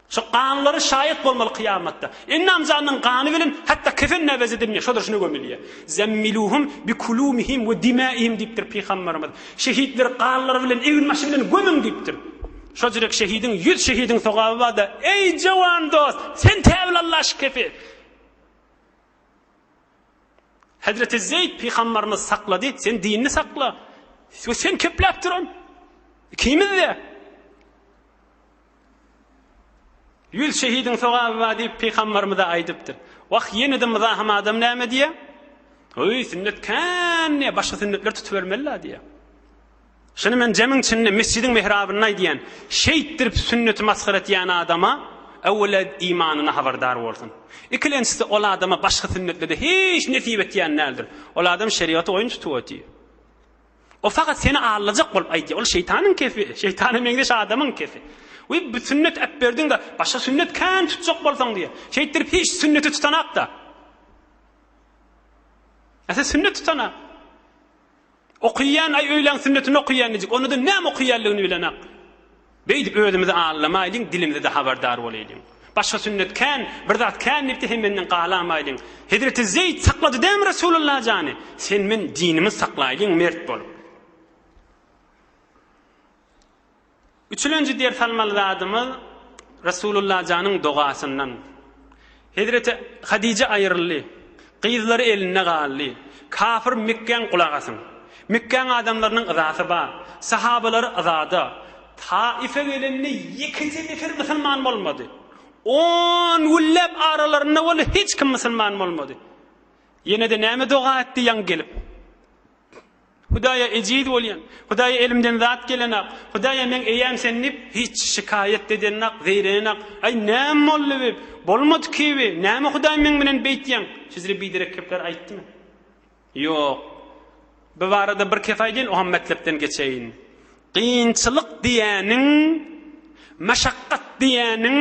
Speaker 1: Şu ganlary şaýat bolmaly kyýamatda. Ennam janyň gany bilen hatda kefen näwez edilmeýär, şo durşuna gömülýär. Zemmiluhum bi kulumihim we dimaihim diýipdir pygamberimiz. Şehitleri ganlary bilen, eginbaşy bilen gömüň diýipdir. Şo jürek şehidiň ýüz şehidiň sogaby barda, eý jowan dost, sen täwil Alla şu kefi. Hezreti Zeýd pygamberimiz saklady, sen dinini sakla. We sen kepläp duran. Ikimiz-de. Ýüz şehidiň sogaby bar diýip pygamberimize aýdypdyr. Wah, ýene-de myzahym adam näme diýýär? Öý, sünnet kän diýýär, başga sünnetleri tutubermeli-la diýýär. Şuny men jemiň içinde, mesjidiň mihrabynda aýdýan. Şeýtdirip sünneti masgara etýän adama öwwela imanyna habardar bolsun. Ikilenjisi ol adama başga sünnetlerde hiç nesip etýän däldir. Ol adam şerigaty oýun tutup otyr. O fakat seni aldajak bolup aýdýar. Ol şeýtanyň kefi, şeýtana meňzeş adamyň kefi. We bu sünnet äp berdiň-de, başga sünnet kän tutjak bolsaň diýýär. Şeýtdirip hiç sünneti tutanak-da. Ese sünnet tutanak. Okaýan aý öýläň sünnetini okaýan diýjek. Onda-da näme okaýanlygyny bilenak. Beýdip özümizi aldamaýlyň, dilimize-de habardar bolaýlyň. Başga sünnet kän, bir zat kän diýip-de hemmenden galamaýlyň. Hezreti Zeýd saklady dämi Resulullah jany? Sen men dinimizi saklaýlyň mert bolup. Üçülenji ders almaly zadymyz Resulullah janyň dogasyndan. Hezreti Hadije aýryldy. Gyzlary elinde galdy. Kafir Mekgäň gulak asyň. Mekgäň adamlarynyň yzasy bar. Sahabalary yzada. Taife gelende ýekeje nefer musulman bolmady. On günläp aralarynda boldy, hiç kim musulman bolmady. Ýene-de näme doga etdi ýaňy gelip? Hudaýa ejiz bolýan, Hudaýa elimden zat gelenak, Hudaýa meň eýäm sen diýip, hiç şikaýat edenak, zeýrenenak. Aý, näme boldy bi? Bolmady kibi? Näme Hudaý meň bilen beýtýäň? Sizre biderek kepler aýtdymy? Ýok. Bu barada bir kep aýdaýyn, oňam metlepden geçeýin. Kynçylyk diýýäniň, maşakgat diýýäniň,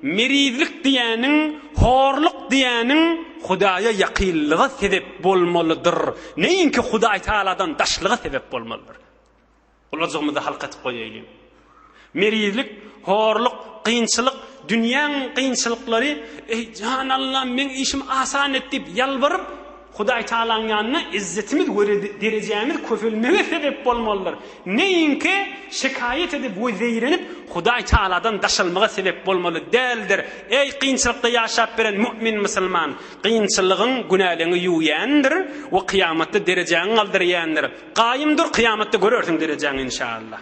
Speaker 1: merizlik diýýäniň, horluk diýýäniň Hudaýa ýakynlyga sebep bolmalydyr, neýinki Hudaý Tagaladan daşlyga sebep bolmalydyr. Gulajygymyzy halka atyp goýaýlyň. Merizlik, horluk, kynçylyk, dünýäň kynçylyklary, Eý, jan Allam, meň işimi asan et diýip ýalbaryp, Hudaý Tagalaň ýanynda izzetimiz we derejämiz köpelmege sebep bolmalydyr. Neýinki şikaýat edip we zeýrenip, Hudaý Tagaladan daşalmaga sebep bolmaly däldir. Eý, kynçylykda ýaşap beren mu'min musulman, kynçylygyň günäleňi ýuwýandyr we kyýamatda derejäňi galdyrýandyr. Gaýym dur, kyýamatda görersiň derejäňi inşallah.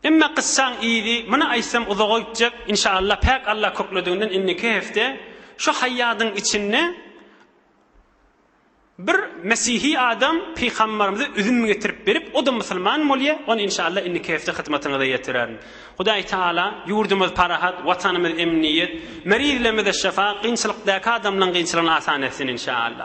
Speaker 1: Emma kyssaň yzy, muny aýtsam uzaga gitjek, inşallah päk Allah köklediginden indiki hepde şu haýýadyň içinde bir mesihi adam pygambarymyza üzüm getirip berip, o-da musulman bolýar, ony inşallah indiki hepde hyzmatyňyza ýetirerin. Hudaý Taala ýurdumyz parahat, watanymyz emniýet, merizlerimize şyfa, kynçylykdaky adamlaryň kynçylygyny asan etsin inşallah.